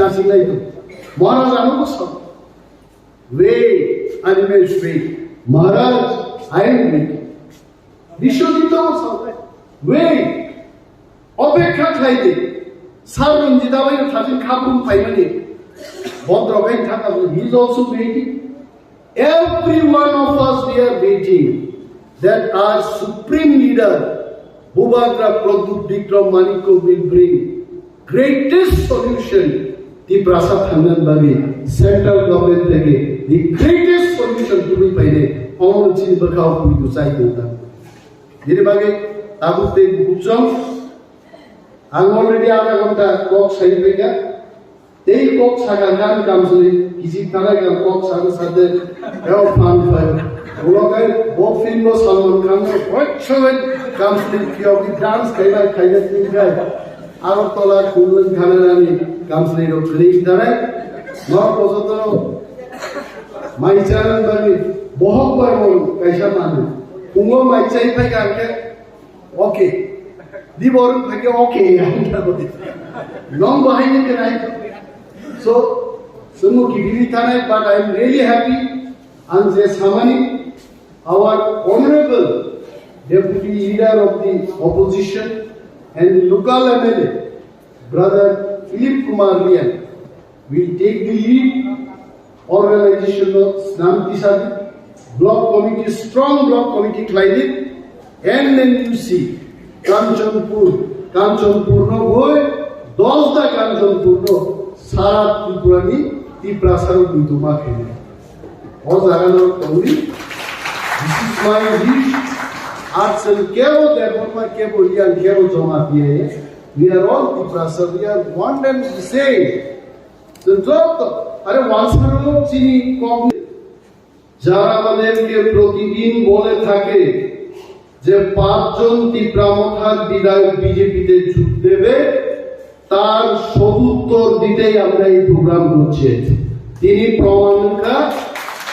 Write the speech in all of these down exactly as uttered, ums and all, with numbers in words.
Nasinai tu. Maharaj ano ko sa. Wait, animals wait. Maharaj, I am waiting. Biswajit to sa. Wait. Opekha khlai di. Sir Ranjit abai no thajin khapung phaimani. Bodro kai thaka, he is also waiting. Every one of us, we are waiting that our supreme leader, Bubagra Pradyut Bikram Manikya, will bring greatest solution. Tiprasa thangnan bagi central government theke the greatest solution tubui paine, omo chini bwkhao puitu chai tongta. Bini bagwi tabuk tei bukuchong, ang already adha ghonta kok sai paikha. Tei kok sakha khe ang kamchwlwi kichik thanai khe kok sakha sade, eo phan phai. Ulo khe bo film bo Salman Khan no hoi choi kamchwlwi phiyok dance khaina khaina tin khai. Agartala Kunlwng Khanarani kamchwlwi rok kring thanai. Nor pojoto mai charan bani bohok bai mon kaisa manu. Pungo mai chai phai kha khe okay. Di borok phai khe okay, ang tabo di. Nong bahai ni khe nai. So, sumu kibiri thanai, but I am really happy. Ang je samani, our honorable deputy leader of the opposition and local M L A, brother Philip Kumar Liang, will take the lead. Organization no snam tisadi, block committee, strong block committee khlaidi, and then you see Kanchanpur, Kanchanpur no boi, dosda Kanchanpur no sara Tripura ni Tiprasa rok duduma khaidi. O jaga no tongdi. This is my wish. Archel kebo Debbarma, kebo Liang, kebo Jamatia. We are all Tiprasa. We are one and the same. Chwng joto, are wansaro chini kok ni. যারা আমাদেরকে প্রতিদিন বলে থাকে যে পাঁচজন তিপ্রা মথার বিধায়ক বিজেপিতে যোগ দেবে, তার সদুত্তর দিতেই আমরা এই প্রোগ্রাম করছি। তিনি প্রমাণ রেখা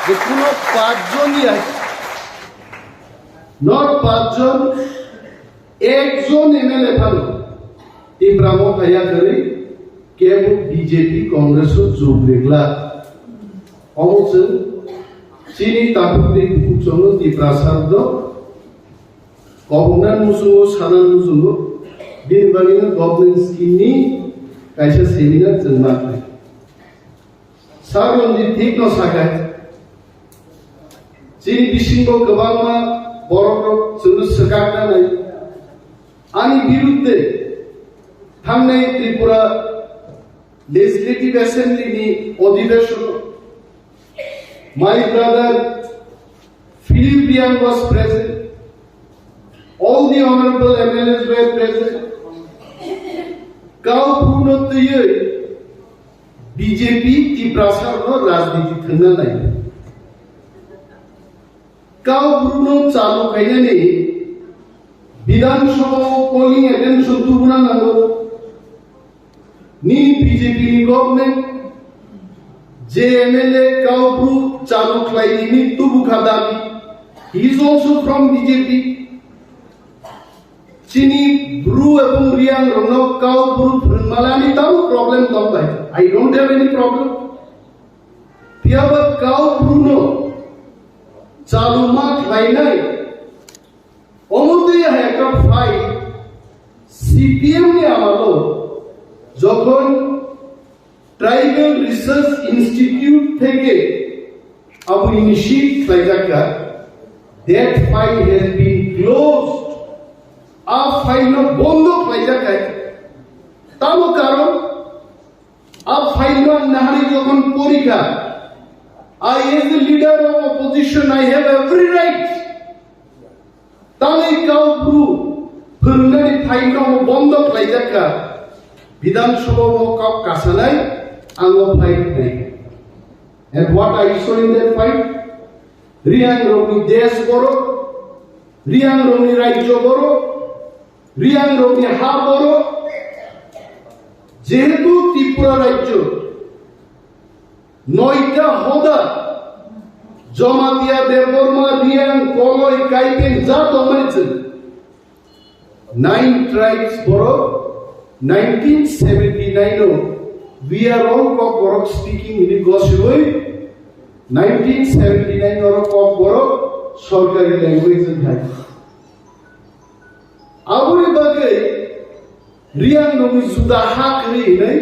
যে কোনো পাঁচজনই আছে, not পাঁচজন, একজন এমএলএ ভালো। Tipra Motha yakarwi kebo BJP কংগ্রেসও যোগ রেখলা। Omo chwng chini takhuk tei bukhuk chwngno Tiprasa rokno kobokna muchungo, sana muchungo, bini bagwino government scheme ni kaisa seminar chwng ma khlai. Sir Ranjit thik no sakha. Chini bisingo kwbangma borok rok chwngno swkakna nai. Ani birudde thangnai Tripura Legislative Assembly ni odhibeshon, my brother Philip Liang was present. All the honorable M L As were present. Kau Bru no twiwi B J P Tiprasa no rajniti thwngna nai. Kau Bru no chalu khainani Bidhan Sabha o calling attention tubuna nango. Nini B J P ni government je M L A Kau Bru chalu khlai nini tubu kha dabi. He is also from B J P. Chini Bru ebong Riang rokno Kau Bru phwrwngmalani tamo problem tong bai. I don't have any problem. Phiyaba Kau Bru no chalu ma khlainai. Omo twi hai ekta file C P M ni amalo jokhon Tribal Research Institute theke abo initiate khlaijak kha, that file has been closed. A file no bondo khlaijak kha. Tamo karon, a file no ang nahari jokhon porikha, I as a leader of opposition, I have every right. Tangwi Kau Bru phwrwngnani phaino bondo khlaijak kha. Bidhan Sabha o kok kasanai, ang o fight nai. And what I saw in that fight, Riang rokni desh borok, Riang rokni rajyo borok, Riang rokni ha borok, jehetu Tripura rajyo, noita hoda, Jamatia, Debbarma, Riang, Koloi, Kaipeng, ja tongmani chwng. Nine tribes borok nineteen seventy-nine o We are all Kokborok speaking hwnwi gosiwi nineteen seventy nine oro Kokborok sorkari language wngkha. Aboni bagwi Riang nokni juda ha kwrwi hwnwi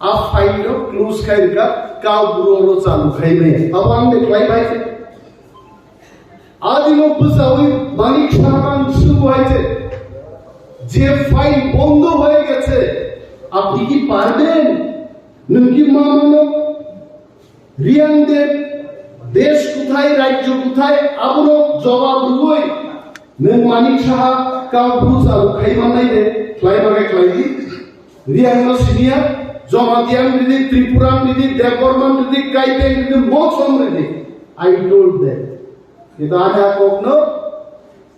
a file rok close khai rwkha, Kaubru oro chalu khai maya. Abo ang de khlai bai khe. Adino bwchawi Manik Saha ang swngwi hai khe, je file bondo hoi geche, apni ki parben? Nwng ki mamano Riang de, desh kuthai, rajyo kuthai, aborok jawab rwwi nwng Manik Saha Kaubru chalu khai mannai de, khlai mane khlai di. Riang no siniya, Jamatia ridi, Tripura ridi, Debbarma ridi, Kaibeng ridi, Mosong ridi. I told them. Kintu ani a kokno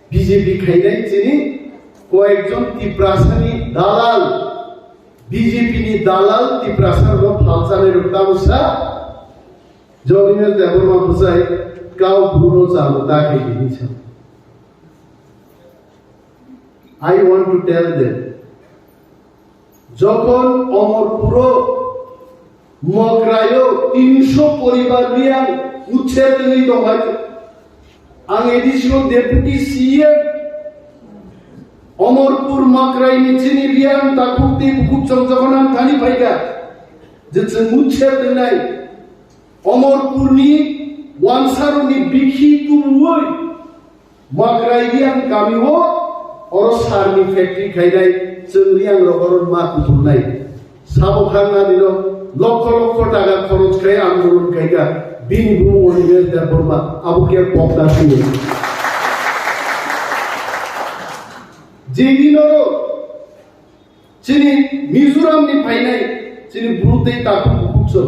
B J P khainai chini koyekjon Tiprasani dalal, B J P ni dalal Tiprasa rok phalchanai rok tamo sa, Jonimes Debbarma bwsai Kaubru no chalo ta khe hinwi sa. I want to tell them, jokhon Omorpuro Mokraio tinsho poribar Riang uchher wngwi tongkha. Ang A D C o Deputy C M, Omorpur Mokraini chini Riang takhuk tei bukhuk chongjokon ang thani phaikha, je chwng uchher wngnai Omorpurni wansarokni bikhi tubuwi Makrai Riang kami o oro sarni factory khainai, chwng Riang rok oro ma kuthumnai. Sabo khangna dino lokho lokho taka khoroch khai andolon khaika, bini bumo Onimesh Debbarma, abo khe pokta sini. Jedi noro chini Mizoram ni phainai, chini buru tei takhuk bukhuk so.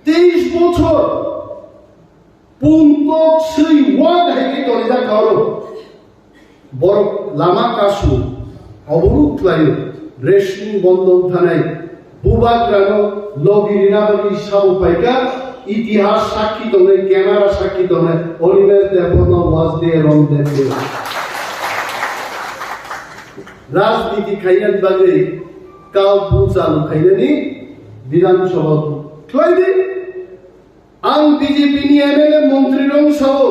Teis bochor Pungkok swi wak hai khe torijak kha oro. Borok lama kasu, oboruk khlaio, ration bondo wngthanai, bubagrano logi rina bagwi sabo phaikha, itihas sakhi tongnai, camera sakhi tongnai, Onimesh Debbarma was there on that day. Rajniti khaina bagwi Kaubru chalu khainani Bidhan Sabha khlai di. Ang B J P ni M L A montri rok sao,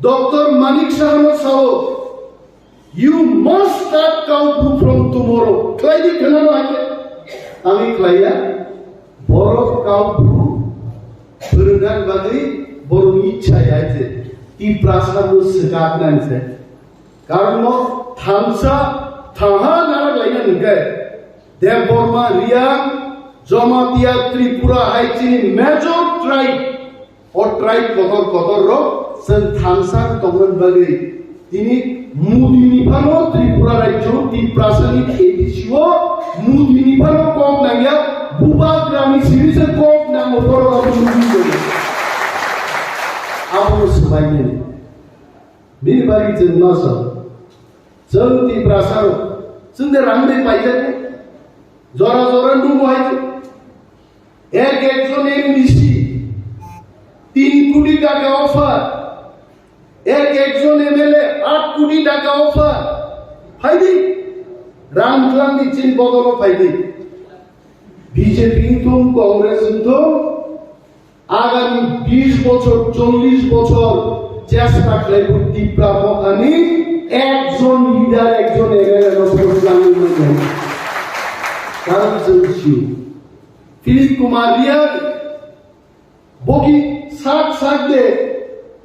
Doctor Manik Saha no sao, "You must start Kaubru from tomorrow." Khlai di khna no hai khe. Ang khlai ya. Borok Kaubru phwrwngna bagwi borok ichha ya je Tiprasa no swkak nang se. Karon no thansa thaha narak laina nungkhe Debbarma Riang Jamatia Tripura hai chini major tribe. O tribe kotor kotor rok chwng thansa tongmani bagwi tini Modi ni phano Tripura rajyo Tiprasa ni A D C o Modi ni phano kok nangya, bubagrani simi se kok nango borok abo Modi ni. Abo swbai nini. Bini bagwi chwng ma sa. Chwng Tiprasa rok. Chwng de rang de paijak. Jora jora nungo hai. Ek ekjon M D C tin koti taka offer. Ek ekjon M L A aat koti taka offer. Phaidi. Rang tlang ni chin bodolo phaidi. B J P wngthung, Congress wngthung, agami bish bochor, chollish bochor chesta khlaibo Tipra Mothani ekjon leader, ekjon M L A no phwrwngwi manya. Karon chwng sio. Philip Kumar Reang, bogi sak sak de,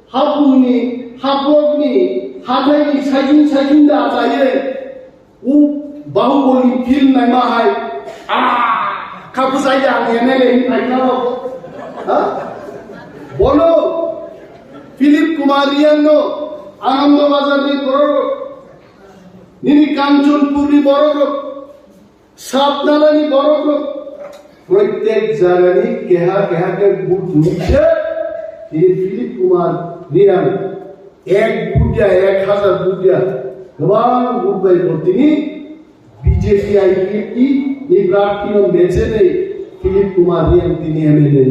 hapungni, haprokni, hathaini saichung saichung da achaiwi, u Bahubali film naima hai, ah, kha bwsai da ang M L A hin phaikha no. Ha? Bono, Philip Kumar Reang no, Anando Bazar ni borok, nini Kanchanpur ni borok, Sapnalani borok rok, protek jagani keha keha khe vote rwkhe, tini Philip Kumar Reang ek vote ya, ek hazar vote ya, kwbang vote bai bo tini B J P I P F T ni prarthi no mechenwi Philip Kumar Reang tini M L A.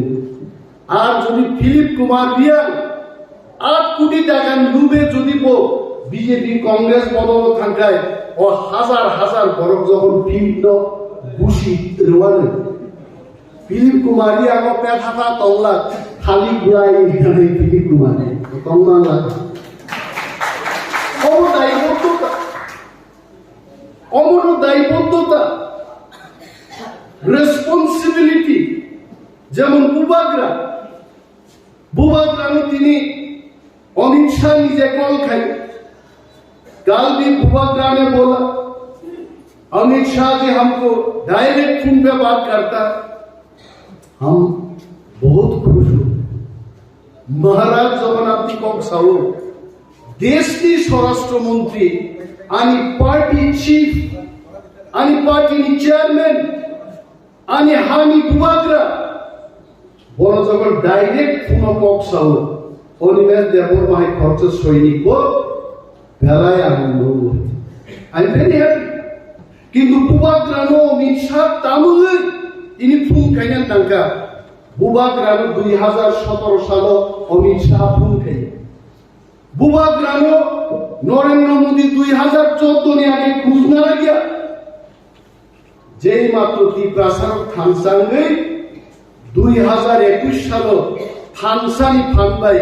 Ar jodi Philip Kumar Reang aat koti taka lube jodi bo B J P Congress bodolo thangkhai, o hazar hazar borok jokhon Philip no Busi rwani. Philip Kumari abo petha tongla, thali gulai hinwi Philip Kumari tongmangla. Omo daiboddhota, omono daiboddhota, responsibility, jemon bubagra, bubagrano tini Amit Shah nije call khai, कल भी बुबाग्रा ने बोला, अमित शाह जी हमको direct phone पे बात करता है, हम बहुत खुश हो। महाराज जगन्नाथ जी को साउ, देश की स्वराष्ट्र मंत्री, अनि पार्टी चीफ, अनि party chairman, Ani hani bubagra, bono jokon direct phone o kok sao, Animesh Debbarma hai khoroksa soinik bo belai ang nungo. I'm very happy. Kintu bubagra no Amit Shah tamungwi ini phone khaina nangkha. Bubagra no dui hazar sotoro salo Amit Shah phone khai. Bubagra no Narendra Modi dui hazar choudo ni age khujna lagya. Jei matro Tiprasa rok thansa wngwi dui hazar ekush salo thansani phan bai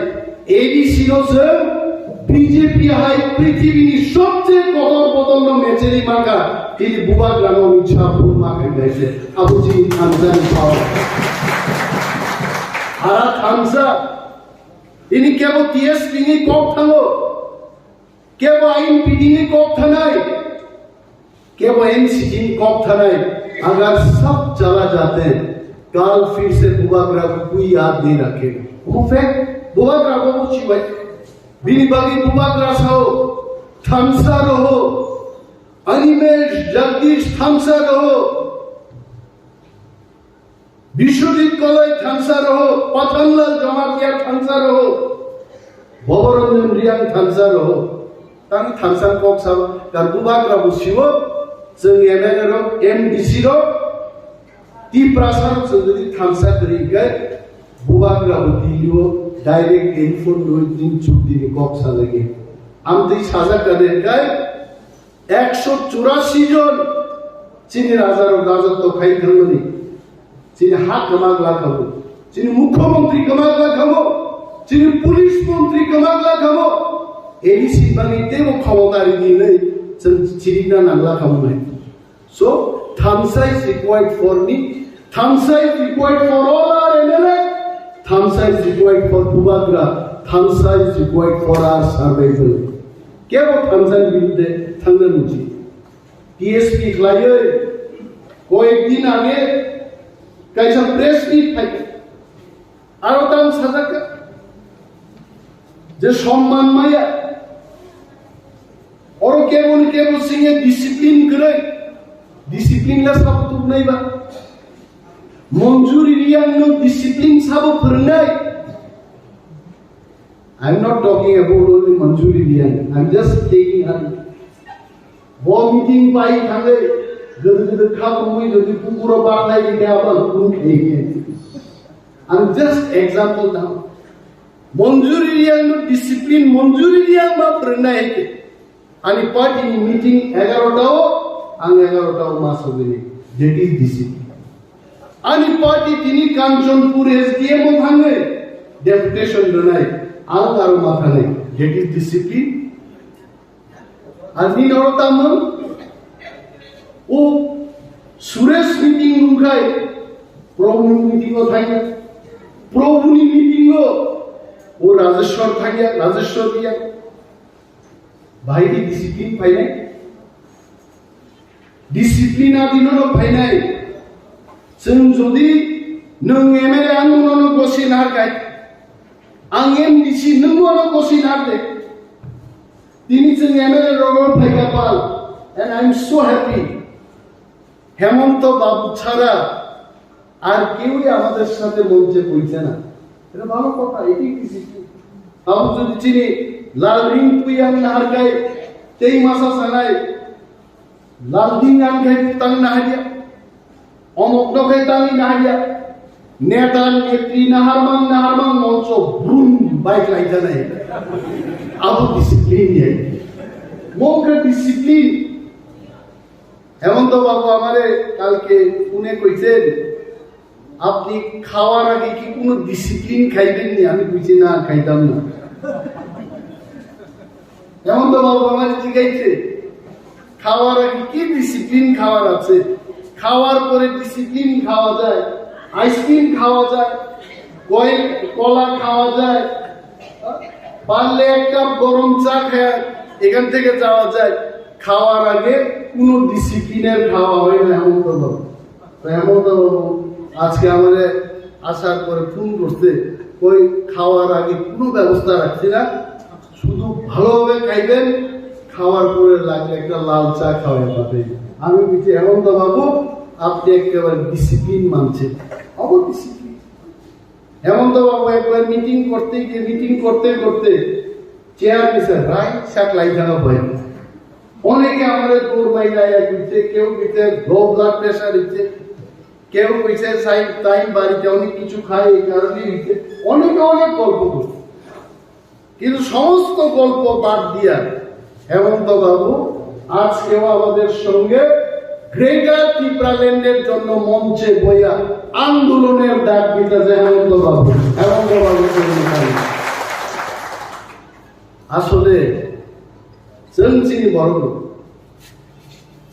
A D C no chwng B J P hai prithibini sobse kodor bodolno mecheri mangkha, tini bubagrano wngwi sa phuru ma khai bai se. Abo chini thansani power. Hara thansa, tini kebo T S P ni kok thango. Kebo I N P T ni kok thanai, kebo N C T ni kok thanai, agar sab chala jate, kal phir se bubagra ko koi yaad nahi rakhega. Wo fact, bubagra bo buchi bai. Bini bagi bubagra sao, thansa roho, Animesh, Jagdish, thansa roho. Biswajit Koloi thansa roho, Pathanlal Jamatia thansa roho, Bhabaranjan Reang thansa roho. Tang thansa kok sabo, kar bubagra bo siwo, chwng M L A rok, M D C rok, Tiprasa rok chwng jodi thansa kwrwi khe, bubagra bo Delhi o direct telephone rwi din chukti ni kok salai khe. Amtwi sajak kha de kai, Ekso churasi jon chini rajarok rajotw khai thangmani, chini ha kwma glak khamu, chini mukhyamantri kwma glak khamu, chini police mantri kwma glak khamu, A D C bangni teibo khomotari di hinwi chwng chirikna nangla khamu nai. So, thansa is required for me, thansa is required for all our M L A, thansa is required for Bubagra, thansa is required for our survival. Kebo thansa ni birudde thangna nungsi. T S P khlaiwi koyek din age kaisa press meet phai. Aro tang sajak je somman maya. Oro kebo ni kebo singe discipline kwrwi. Discipline la sabo tubnai ba. Monjuri Riyang no discipline sabo phwrwngnai. I'm not talking about only Manjuri Riyang. I'm just taking her. Bo meeting pai thangwi, gede gede kha tongwi, jodi kukuro barnai di khe abang kun khaiye. I'm just example now. Manjuri Riyang no discipline, Manjuri Riyang ma phwrwngnai hai khe. Ani party ni meeting egarota o, ang egarota o ma sogini. That is discipline. Ani party tini Kanchanpur S D M o thangwi deputation rwnai, ang aro ma thangnai. That is discipline. Ani noro tamung, o Suresh meeting nungkhai, Prabhu ni meeting o thangya. Prabhu ni meeting o, o Rajeshwar thangya, Rajeshwar diya. Bahai di discipline phainai. Discipline adi nono phainai. Chwng jodi nwng M L A ang nono gosi narkai, ang M D C nwng nono gosi narde. Tini chwng M L A rogo phaika pal, and I am so happy. হেমন্ত বাবু ছাড়া আর কেউই আমাদের সাথে মঞ্চে বইছে না। এটা ভালো কথা, এটি একটি স্বীকৃতি। Abo jodi chini Lalring Puyang naharkai tei masa sanai, Lalring ang khai tang naharya, omok no khai tang naharya, neta netri naharmang naharmang moncho brum bike lai janai. Abo discipline ya. Mongkha discipline. হেমন্ত বাবু আমারে কালকে ফোনে কইছেন, "আপনি খাওয়ার আগে কি কোনো ডিসিপ্লিন খাইবেন নি?" আমি কইছি, "না, খাইতাম না।" হেমন্ত বাবু আমারে জিজ্ঞাসা, "খাওয়ার আগে কি ডিসিপ্লিন খাওয়ার আছে? খাওয়ার পরে ডিসিপ্লিন খাওয়া যায়, আইসক্রিম খাওয়া যায়, কয়েক কলা খাওয়া যায়, পারলে এক কাপ গরম চা খায়, এখান থেকে যাওয়া যায়। খাওয়ার আগে কোনো ডিসিপ্লিনের খাওয়া হয় না।" হেমন্ত বাবু, তো হেমন্ত বাবু আজকে আমাদের আসার পরে ফোন করছে, "ওই খাওয়ার আগে কোনো ব্যবস্থা রাখছি না, শুধু ভালোভাবে খাইবেন, খাওয়ার পরে লাগলে একটা লাল চা খাওয়াই পাবে।" আমি বলছি, "হেমন্ত বাবু, আপনি একেবারে ডিসিপ্লিন মানছেন।" Of discipline. হেমন্ত বাবু একবার মিটিং করতে গিয়ে, মিটিং করতে করতে চেয়ার নিছে, রাইট সাক লাই থাকা ভয়। অনেকে আমাদের দৌড় মাইরা আয়া দিচ্ছে, কেউ দিচ্ছে লো ব্লাড প্রেশার দিচ্ছে, কেউ কইছে সাইড টাইম বাড়িতে অনেক কিছু খায়, এই কারণে দিচ্ছে। অনেকে অনেক গল্প করছে, কিন্তু সমস্ত গল্প বাদ দিয়া হেমন্ত বাবু আজকেও আমাদের সঙ্গে গ্রেটার ত্রিপুরাল্যান্ডের জন্য মঞ্চে বইয়া আন্দোলনের ডাক দিতেছে হেমন্ত বাবু। হেমন্ত বাবু আসলে চলছিল বড়।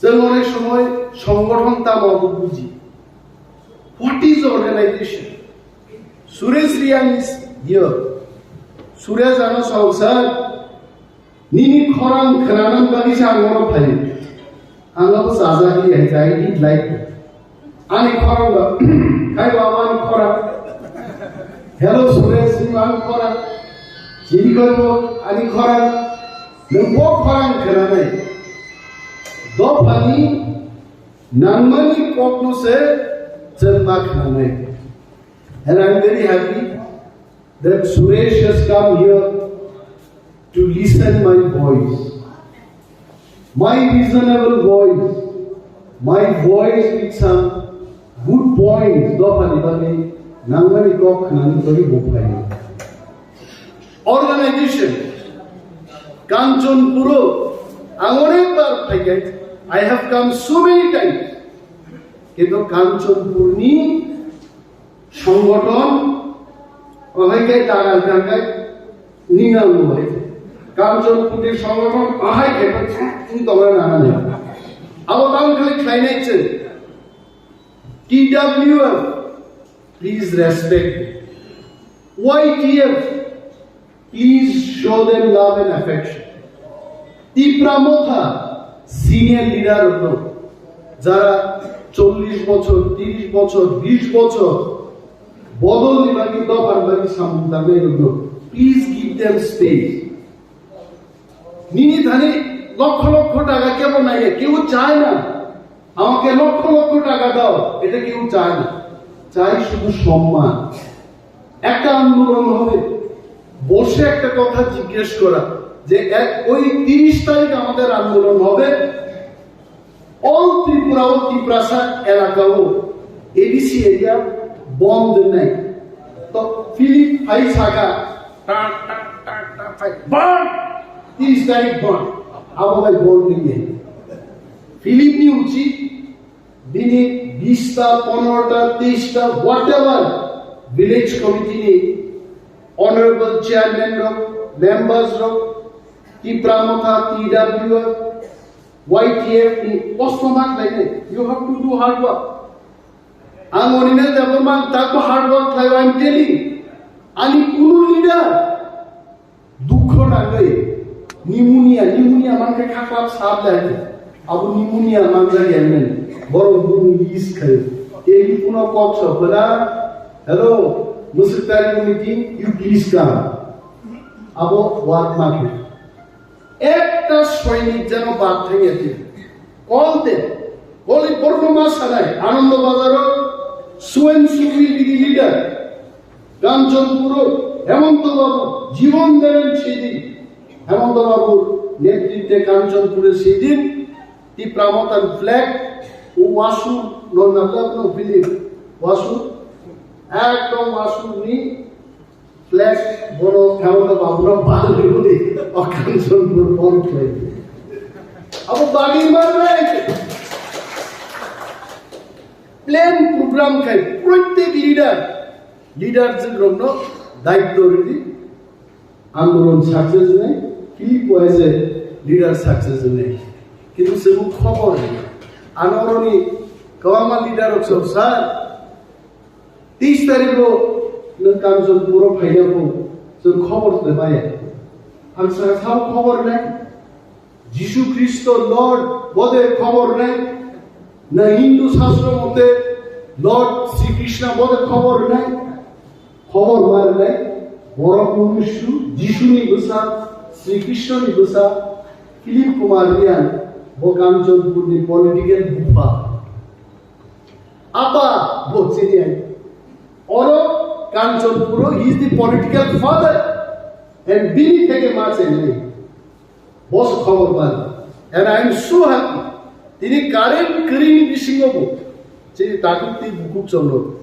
Chwng onek somoy songothon tamo abo buji. What is organization? Suresh Reang is here. Suresh ano sao, "Sir, nini khorang khwnanani bagwi se ang oro phaio." Ang abo chajak li hai chai, I did like that. Ani khorang ba, khai ba ani khorang. "Hello Suresh, nini ani khorang." Chini khorang, ani khorang. Nwng bo khorang khwnanai. Dophani nangmani kokno se chwng ma khwnanai. And I'm very happy that Suresh has come here to listen my voice. My reasonable voice. My voice with some good points. Dophani bagwi nangmani kok khwnani bagwi bo phaio. Organization, Kanchanpuro ang onekbar phaikai, I have come so many times. Kintu Kanchanpurni songothon, ohai kai dagal kangkai, ninga lo hai. Kanchanpurni songothon, ohai kai, tong tongna nana nai. Abo tang khlai khlainai chwng. T W F, please respect them. Y T F, please show them love and affection. Tipra Motha, senior leader rok, jara chollish bochor, trish bochor, bish bochor, bodol ni bagwi, dophar bagwi samung tangnai rok, please give them space. Nini thani lokkho lokkho taka kebo naiya, keu chai na. Amake lokkho lokkho taka dao, eta keu chai na. Chai shudhu somman. Ekta andolon hobe, boshe ekta kotha jiggesh kora je ek-, oi trish tarikh amader andolon hobe, All Tripura o Tiprasa elaka o A D C area bond nai. To Philip phai saka, tak, tak, tak, tak, phai, bond! Tris tarikh bond. Abo bai bond nai. Philip ni uchi, bini bista, ponorota, trista, whatever village committee ni honorable chairman rok, members rok, Tipra Motha, T W F, Y T F ni kosto ma khlainai. You have to do hard work. Ang Anil Debbarma ang takbo hard work khlaio, I am telling. Ani kunu leader dukho nangwi pneumonia, pneumonia mankhe khaklap sap lai. Abo pneumonia manjak ya nai. Borok bumung list khaio. Tei kuno kok sophra, "Hello, Musuk Tari meeting, you please come." Abo work ma khe. Ekta soinik jeno bad thangya twi. Call them. Call it, borokno ma sanai. Anando Bazaro, so and so will be the leader. Kanchanpuro, Hemanta Babu, Jibon Deben Sidi. Hemanta Babu, netritwe Kanchanpuro Sidi. Tipra Motha flag, o wasu, non na flag no fili. Wasu, ekdom wasu ni Flag bono Hemanta Babu no bagwi hwnwi o Kanchanpur bond khlai di. Abo bagwi manwi. Plan program khai protek leader, leader jwk rokno daityo ridi. Andolon success wngnai, Philip bo as a leader success wngnai. Kintu chwng khobor rwnai. Ano oroni kwbangma leader rok sir, teis tarikh o nwng Kanchanpur o phaina phung chwng khobor rwnai maya. Ang saka sao khobor rwnai. Jisu Khristo Lord bode khobor rwnai. Na Hindu Shastra mote Lord Sri Krishna bode khobor rwnai. Khobor ma rwnai. Borok mungsu Jisuni bwsa, Sri Krishnoni bwsa, Philip Kumar Riyan, bo Kanchanpurni political bupha. Apa bo chini ai. Oro Kanchanpuro, he is the political father. And bini theke ma chini. Boss khobor man. And I am so happy. Tini current kwrwini bisingo bo chini takhuk tei bukhuk chwngno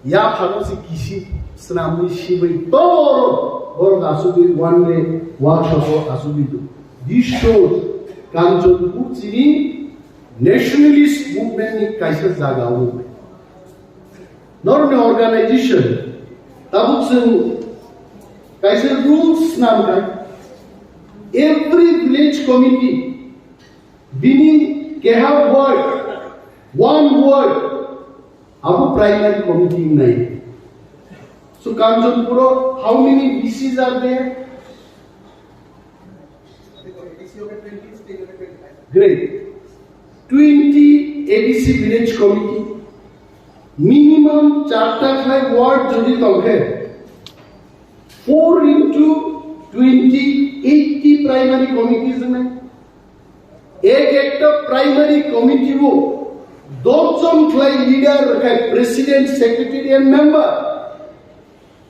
yaphano se kisi swnamwi sibwi toro borok asugwi one day workshop o asugwi do. This shows Kanchanpur chini nationalist movement ni kaisa jaga o. Norni organization tabuk chwng kaisa rules swnam kha. Every village committee bini keha ward, one ward, abo primary committee wngnai. So Kanchanpuro how many V Cs are there? Great. Twenty A D C village committee. Minimum charta khlai ward jodi tongkhe, four into twenty, eighty primary committees wngnai. Ek ekta primary committee o dos jon khlai leader khai president, secretary and member.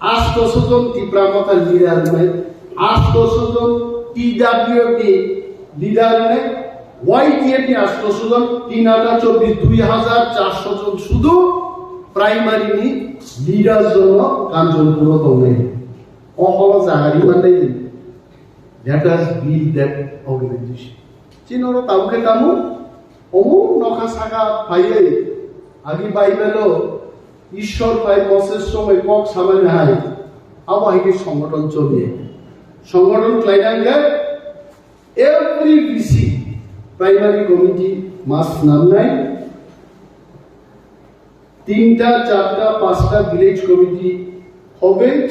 Astoso jon Tipra Motha leader wngnai, astoso jon T W F ni leader wngnai, Y T F ni astoso jon, tin aja chobbish, dui hajar charso jon sudu primary ni leader jono Kanchanpuro tongnai. O holo jaga ri manai di. Let us build that organization. Chini oro tabuk khe tamo, omo nokha saka phaiwi, agi Bible o Ishwar bai Moses somoi kok samani hai, abo hai khe songothon choli. Songothon khlaina hwnkhe every V C primary committee mas swnamnai, tinta, charta, pasta village committee hobe,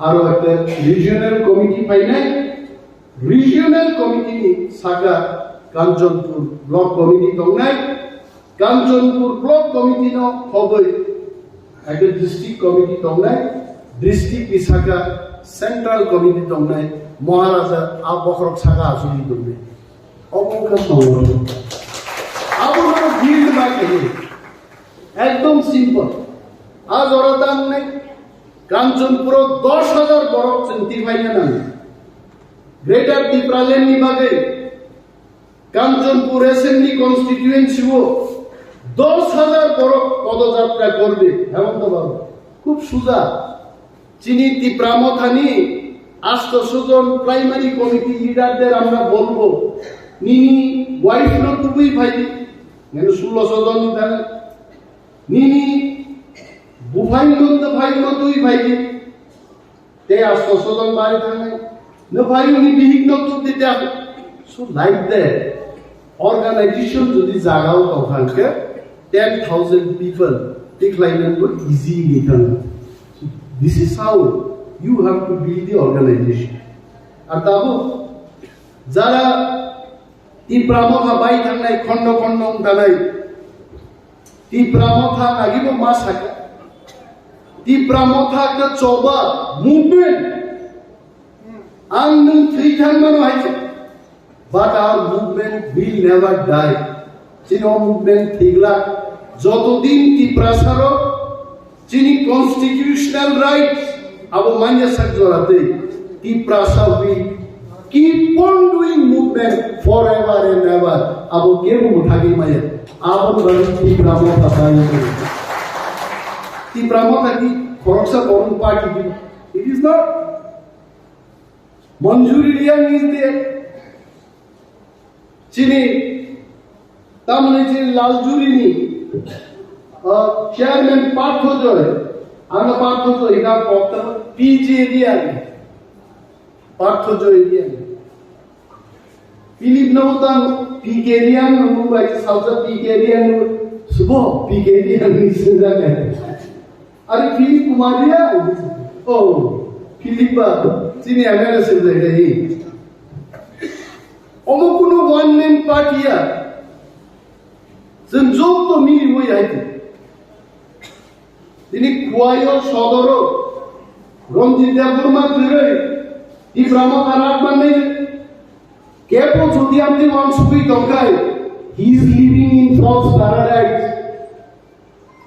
aro ekta regional committee phainai. Regional committee ni saka Kanchanpur block committee tongnai. Kanchanpur block committee no hobe ekta district committee tongnai. District ni saka central committee tongnai. Maharaja a bokhorok saka asugwi tongnai. Obo wngkha songothon. Abo no build ma khe. Ekdom simple. A jora tangnai Kanchanpuro dos hajar borok chwng tipaina nango. Greater Tipraland ni bagwi Kanchanpur Assembly Constituency o dos hajar borok podojatra korbe, Hemanta Babu. Khub suja. Chini Tipra Mothani astoso jon primary committee leader der amra bolbo. Nini wife no tubui phai di. Nini sulloso jon ni thani. Nini buphai no tubui phai di. Tei astoso jon bari thangnai. No phai uni bihik no tubui di. So like that. Organization jodi jagao tong kha hwnkhe ten thousand people tikhlainani bo easy wngwi thango. This is how you have to build the organization. Ar tabuk jara Tipra Motha bai thangnai, khondo khondo wng thanai, Tipra Motha nagibo ma sakha. Tipra Motha khe choba movement. Ang nwng thwi thang mano hai se. But our movement will never die. Chini o movement thwi glak. Joto din Tiprasa rok chini constitutional rights abo manya sak jora twi, Tiprasa will keep on doing movement forever and ever. Abo kebo mwthagwi maya. Abo bari Tipra Motha bai. Tipra Motha ki khoroksa borok party ki? It is not. Manjuri Reang is there. Chini, tamni chini Laljuri ni, Chairman Partho Joy, ang Partho Joy na pokta P J Riang, Partho Joy Riang. Philip no tang P K Riang no bai salsa P K Riang no subo P K Riang ni sinja kai. Ari Philip Kumar Riang, oh Philip ba sini M L A sinja kai. Omo kuno one man party ya. Chwng jotto mili moi hai di. Tini Khuaio sodoro Ranjit Debbarma kwrwi Tipra Motha rak manwi kebo jodi amtwi wansugwi tongkhai, he is living in false paradise.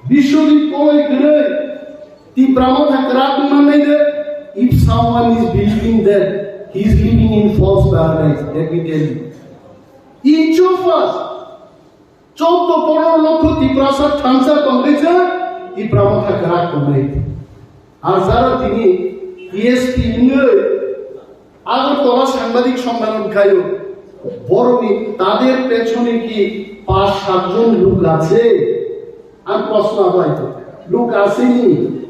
Biswajit Koloi kwrwi Tipra Motha kwrak manwi de, if someone is believing that, he is living in false paradise, let me tell you. Each of us, Choudo ponero lokho Tiprasa thansa tongwi se Tipra Motha kwrak tongnai. Ar jara tini T S P wngwi Agartala sangbadik sommelan khaio, borokni tader pechone ki panch sat jon lok ache? Ang proshno abai to, lok ache ni?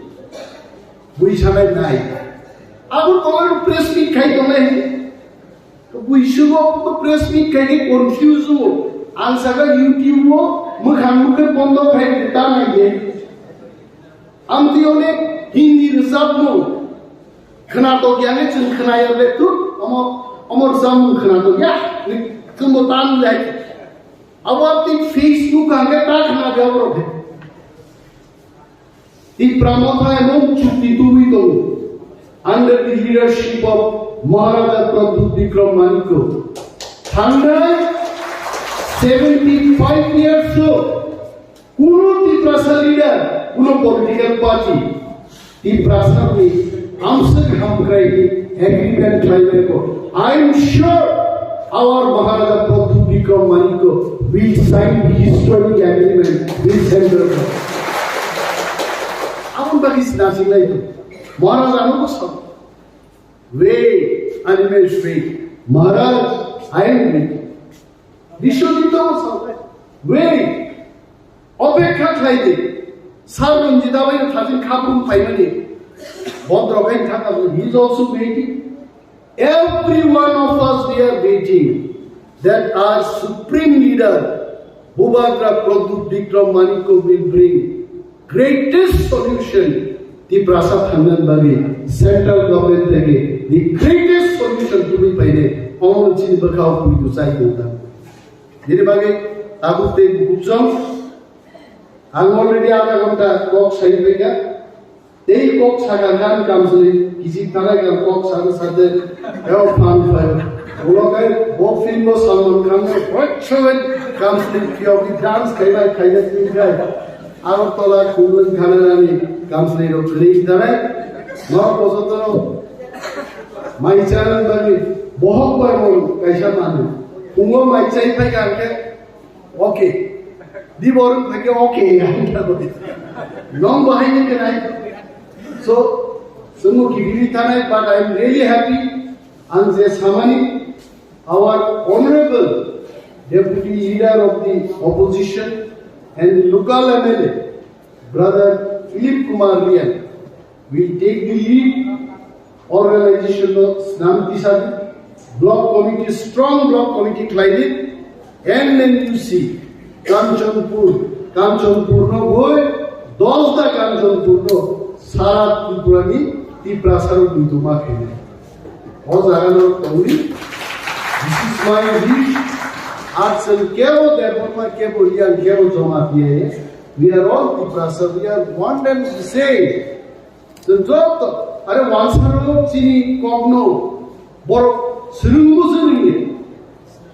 Bui sanai nai. Agartala press meet khai tongnai. Buisugo to press meet khai khe confuse o. Ang saka YouTube o mwkhang nukhe bondo khai ta nai de. Amtwi onek Hindi rwchapmung khwnatok ya ne chwng khwnaya le tu omo omo rwchapmung khwnatok ya ni chwngbo tan le. Abo amtwi Facebook hangke ta khwna de aborok de. Tipra Motha emon chukti tubui tongo under the leadership of Maharaja Pradyut Bikram Manikya. Thangnai seventy five years o kuno Tiprasa leader, kuno political party Tiprasa ni amswk hamkrai ni agreement khlaibai ko. I am sure our Maharaja Pradyut Bikram Manikya will sign the historic agreement with Central Government. Aboni bagwi se nasinglai tongo. Maharaj ano bo sa, wait, animals wait. Maharaj, I am waiting. Biswajit bo sa, wait. Opekha khlai di. Sir Ranjit abai no thajin khaphung phaimani. Bondro khai thangkha, he is also waiting. Every one of us, we are waiting that our supreme leader, Bubagra Pradyut Bikram Manikya will bring greatest solution. Tiprasa thangna bagwi central government theke the greatest solution tubui phainai. Omo chini bwkhao puitu chai tongkha. Bini bagwi tabuk tei bukuchwng ang already adha ghonta kok sai phaikha. Tei kok sakha khe ang kamchwlwi kichik thanai khe kok sana sade eo phan phai. Ulo khe bo film bo Salman Khan no boichowet kamchwlwi phiyogwi dance khaibai khaina twi khai. Agartala Khumlwng Khananani kamchwlwi rok khwlwi thanai. Norok bo jotono mai chana bagwi bohok bai bo kaisa manu. Phungo mai chai phaikha khe Okay. Di borok phai khe okay, ang ta koi. Nong bahai ni kenai. So, chwngno kibiri tanai, but I am really happy. Ang je samani, our honorable deputy leader of the opposition and local M L A, Brother Philip Kumar Riang will take the lead organization no snam tisadi, block committee, strong block committee khlaidi, M N U C, Kanchanpur, Kanchanpur no boi, dosda Kanchanpur no sara Tripura ni Tiprasa rok duduma khainai. O jaga no tongdi. This is my wish. Action kebo Debbarma, kebo Riang, kebo Jamatia. We are all Tiprasa. We are one and the same. Chwng joto, are wansaro chini kokno borok swrwngbo swrwngya.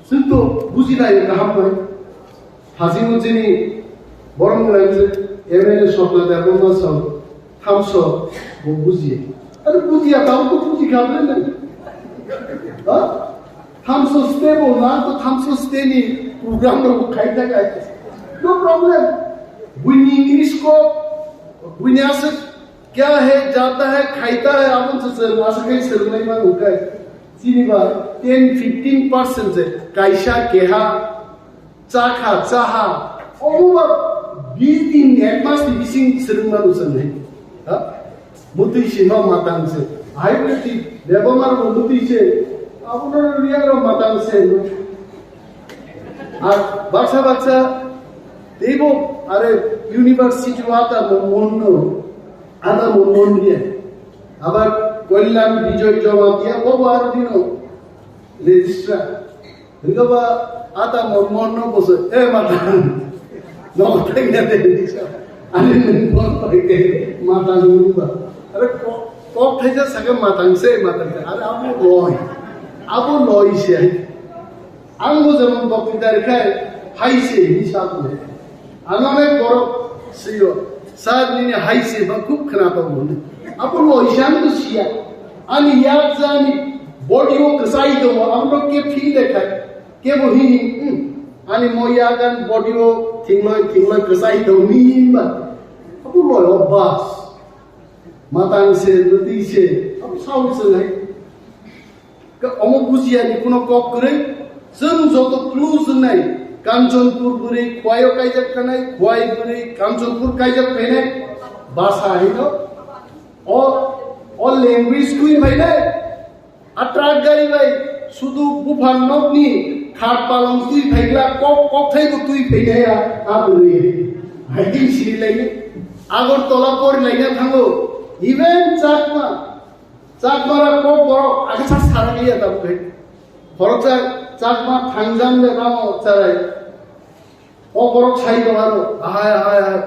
Chwng to bujinai kaham bai. Hasingo chini borok mwnai se M L A Swapna Debbarma sao. Thamso bo bujiya. Are bujiya, tamo to buji kha bre nai. Ha? Thamso stay bo na, to thamso stay ni program rok khai ta khai. No problem. Buini English ko, buini aswk kya hai, jata hai, khaita hai, abon se se aswk khai swrwngnai ma ukai. Chini ba ten fifteen percent se kaisa keha Chakha, chaha, omo ba Bis din ek mas ni bising swrwngma nuchang nai. Ha? Mutwi sima matang se. Hai mutwi bebamar bo mutwi se. Abono riya ro matang se. Ar baksa baksa teibo are university wata mo monno. Ada mo monno. Abar Kalyan Bijoy Jamatia bo bar dino. Registrar. Hingke ba ata mon mon no boso, e mata. No thengya de. Ani nung mon pai ke mata nung ba. Are kok, kok thaisa saka matang se, matang se. Are abo loi. Abo loi se. Ang bo jemon bokti dari khai, hai se, ni sa tu. Ano nek borok siyo, sir nini hai se ba khub khna to mone. Apo loi sang tu siya. Ani yak jani body o kasai to, amro ke feel de khai. Ke bo hini, hmm. Ani mo yagan body o thingloi, thingloi kasai to ni ba. Apo loi o bas. Matang se, nuti se, apo sao se lai. Ka omo bujiya ni kuno kok kwrwi, chwng joto clue chwngnai, Kanchanpur bwrwi Khwai o kaijak thanai, Khwai bwrwi Kanchanpur kaijak phainai, basa hino. O, o language twi phainai, a truck gari bai sudu buphang nokni khat palong twi phaigla kok, kok thai bo twi phainai a, a bwrwi. Hai din siri laini, Agartala pori laina thango, even Chakma, Chakmara kok borok agasa sarakliya tabuk hai. Khoroksa Chakma thangjam de tamo charai. Kok borok sai tong aro, ahai, ahai, ahai.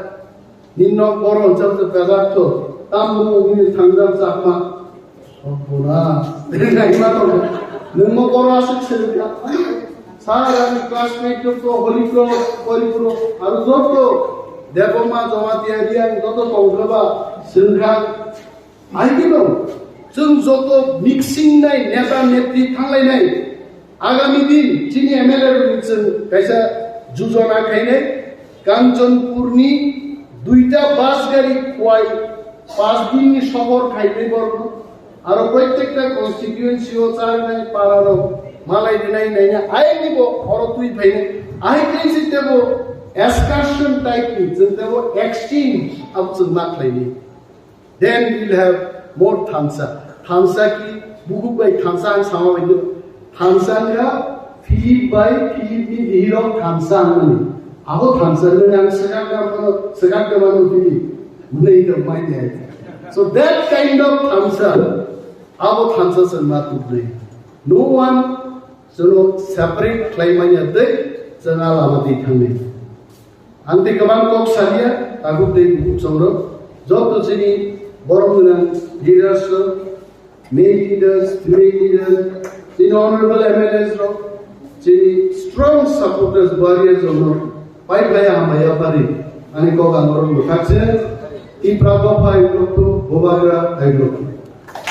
Ninno boro hwnsa hwnsa pejak to. Tambo ungni thangjam Chakma. Sokbona. Naima tong. Nungmo boro aswk se. Sar ani classmate to Holy Cross, Holy Cross. Aro joto Debbarma Jamatia Reang joto tongkha ba. Sengkha. Hai khe no, chwng joto mixing nai, neta netri thanglainai. Agami din chini M L A rokni chwng kaisa jujona khainai. Kanchanpurni duita bus gari Khwai pas dinni sohor khainai borok. Aro protekta constituency o charnai para rok malai rinai naina ayangni bo khoro twi phainai. Ahai khe se tebo excursion type ni chwng tebo exchange abo chwng ma khlainai. Then we will have more thansa. Thansa ki, buhuk bai thansa ang sama bai do. Thansa nga Philip bai Philip ni bihiro thansa ang mani. Abo thansa ni ang sekat ga mano, sekat ga mano Philip. Mane ito mai de. So that kind of thansa, abo thansa sen ma tu de. No one, so separate khlai manya de, sen ala ma de thang de. Ang tei kwbang kok salia, tabuk tei bukhuk songrok, joto chini borom gwnang leaders rok, male leaders, female leaders, chini honorable M L As rok, chini strong supporters, warriors rok no pai pai hambai yapari, ani kok ang borom bwkhak se, Tipra Motha hai rok to, Bubagra hai rok.